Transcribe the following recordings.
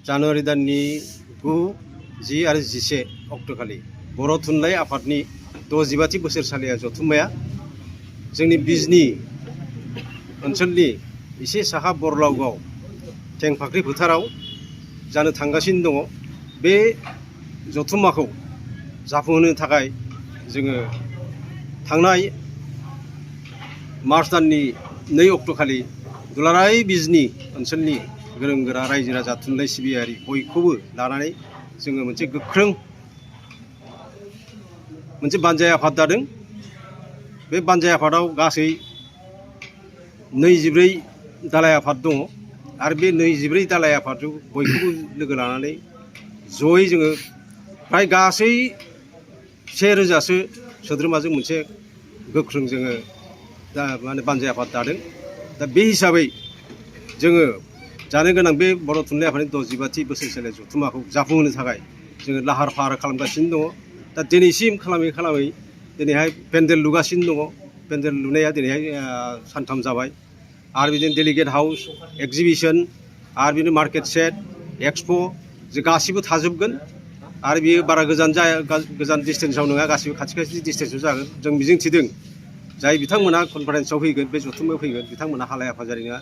जानुवारि दाननि 9, 10 आरो 11 अक्ट'खालि बर' थुनलाइ आफादनि 65थि बोसोरसालिया जथुम्माया जोंनि बिजनी ओनसोलनि एसे साहा बरलावगाव थेंफाख्रि फोथाराव जानो थांगासिनो दङ। बे जथुम्माखौ जाफुंहोनो थाखाय जोङो थांनाय मार्च दाननि 2 अक्ट'खालि दुलाराय बिजनी ओनसोलनि गोरों गोरा रायजो राजा थुनलाइ सिबियारि बयखौबो लानानै जोङो मोनसे गोख्रों मोनसे बानजाय आफाद दादों। बे बानजाय आफादाव गासै 24 दालाय आफाद दङ आरो बे 24 दालाय आफादखौ बयखौबो लोगो लानानै जयै जोङो फ्राय गासै 1000सो सोद्रोमाजों मोनसे गोख्रों जोङो दा माने बानजाय आफाद दादों। दा बे हिसाबै जोङो जानो गोनां बे बर' थुनलाइ आफादनि 65थि बोसोरसालि जथुम्माखौ जाफुंहोनो थाखाय जोङो लाहार फाहार खालामगासिनो दङ। दा दिनैसिम खालामै दिनैहाय पेन्डेल लुगासिनो दङ। पेन्डेल लुनाया दिनैहाय सानथाम जाबाय आरो बिदिनो डेलिगेट हाउस, एक्जिबिशन आरो बिदिनो मार्केट सेट, एक्सपो जों गासिबो थाजोबगोन आरो बियो बारा गोजान डिस्टेन्सआव नङा, गासिबो खाथि डिस्टेन्सआव जागोन। जों मिजिंथिदों जाय बिथांमोना कनफारेन्सआव फैगोन, बे जथुम्मायाव फैगोन, बिथांमोना हालाय हाफाजारि नङा।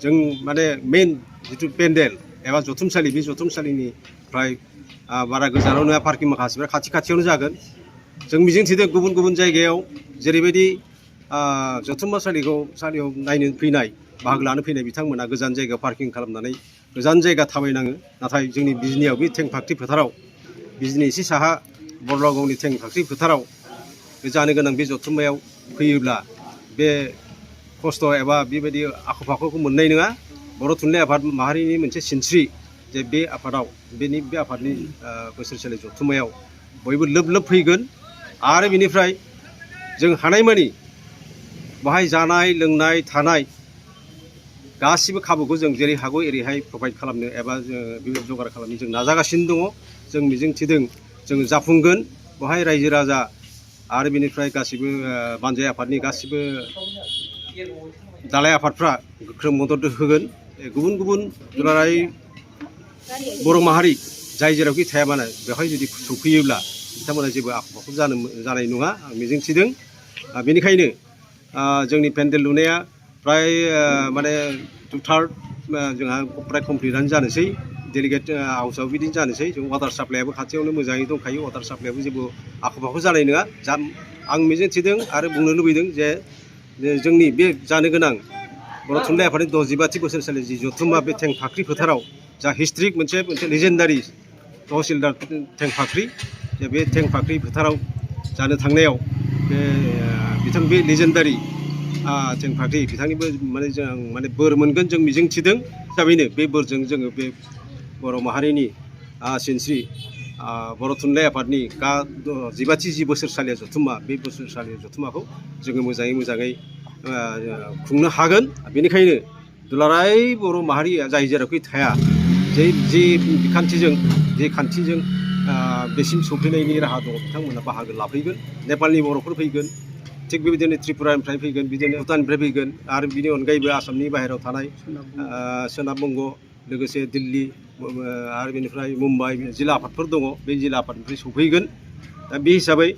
जों माने मेइन जिथु पेन्डेल एबा जथुमसालि, बे जथुमसालिनिफ्राय बारा गोजानाव नङा, पार्किं माखासेफ्रा खाथियावनो जागोन। जों मिजिंथिदों गुबुन गुबुन जायगायाव जेरैबायदि जथुम्मासालियाव नायनो फैनाय, बाहागो लानो फैनाय बिथांमोना गोजान जायगायाव पार्किं खालामनानै गोजान जायगा थाबायनाङो। नाथाय जोंनि बिजनीयाव बे थेंफाख्रि फोथाराव, बिजनी एसे साहा बरलावगावनि थेंफाख्रि फोथाराव बे जानो गोनां बे जथुम्मायाव फैयोब्ला बे खस्थ' एबा बेबायदि आख' फाख'खौ मोननाय नङा। बर' थुनलाइ आफाद माहारिनि मोनसे सिनस्रि जे बे आफादाव बे आफादनि बोसोरसालि जथुम्मायाव बयबो लोब फैगोन आरो बिनिफ्राय जों हानायमानि बाहाय जानाय लोंनाय थानाय गासिबो खाबुखौ जों जेरै हागौ एरैहाय प्रभाइड खालामनो एबा जोङो जगार खालामनो जों नाजागासिनो दङ। जों मिजिंथिदों जों जाफुंगोन। बेवहाय रायजो राजा आरो बिनिफ्राय गासिबो बानजाय आफादनि गासिबो दालाय आफादफ्रा गोख्रों मदद होगोन। गुबुन गुबुन दुलाराय बर' माहारि जाय जेरावखि थाया मानो बेवहाय जुदि सौफैयोब्ला बिथांमोना जेबो आख' फाख' जानाय नङा आं मिजिंथिदों। बेनिखायनो जोंनि पेन्डेल लुनाया फ्राय माने 2/3 जोंहा फ्राय कमप्लिटआनो जानोसै। डेलिगेट हाउसआव बिदिनो जानोसै। जों वाटार साप्लाइआबो खाथियावनो मोजाङै दंखायो। वाटार साप्लाइआबो जेबो आख' फाख' जानाय नङा। आं मिजिंथिदों आरो बुंनो लुबैदों जे जोंनि बे जानो गोनां बर' थुनलाइ आफादनि 65थि बोसोरसालि जि जथुम्मा, बे थेंफाख्रि फोथाराव जा हिस्ट्रिक मोनसे लेजेन्डारि तहसिलदार थेंफाख्रि, बे थेंफाख्रि फोथाराव जानो थांनायाव बे लेजेन्डारि थेंफाख्रि बिथांनिबो जों बोर मोनगोन जों मिजिंथिदों। हिसाबैनो बे बोरजों जोङो बे बर' माहारिनि सिनस्रि बर' थुनलाइ आफादनि 65थि बोसोरसालिया जथुम्मा, बे बोसोरसालि जथुम्माखौ जोङो मोजाङै खुंनो हागोन। बेनिखायनो दुलाराय बर' माहारिया जाय जेरावखि थाया जे खान्थिजों बेसिम सौफैनायनि राहा दङ बिथांमोना बाहागो लाफैगोन। नेपालनि बर'फोर फैगोन, थिग बेबायदिनो त्रिपुरानिफ्राय फैगोन, बिदिनो भुटाननिफ्राय फैगोन आरो बिनि अनगायैबो आसामनि बाहेरायाव थानाय सोनाब बंग, लोगोसे दिल्ली आरो बेनिफ्राय मुम्बाइ जिल्ला आफादफोर दङ। बे जिल्ला आफादनिफ्राय सौफैगोन। दा बे हिसाबै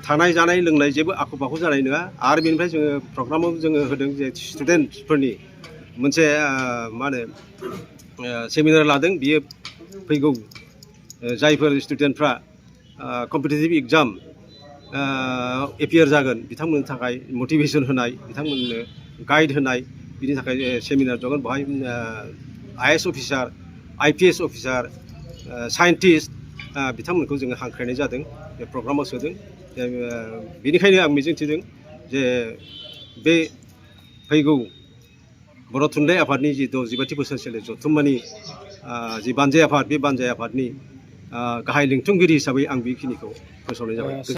थानाय जानाय लोंनाय जेबो आख' फाख' जानाय नङा। आरो बेनिफ्राय जोङो प्रग्रामाव जोङो होदों जे स्टुडेन्टफोरनि मोनसे सेमिनार लादों। बियो फैगौ जायफोर स्टुडेन्टफ्रा कम्पिटिटिभ एग्जाम एपियार जागोन बिथांमोननि थाखाय मटिभेसन होनाय, बिथांमोननो गाइड होनाय, बिनि थाखाय सेमिनार जागोन। बेवहाय IAS officer, IPS officer, scientist बिथांमोनखौ जोङो हांख्रायनाय जादों, बे प्रग्रामाव सोदों। बेनिखायनो आं मिजिंथिदों जे बे फैगौ बर' थुनलाइ आफादनि जि 65थि बोसोरसालि जथुम्मानि जि बानजाय आफाद, बे बानजाय आफादनि गाहाय लिंथुमगिरि हिसाबै आं बेखिनिखौ फोसावनाय जाबाय।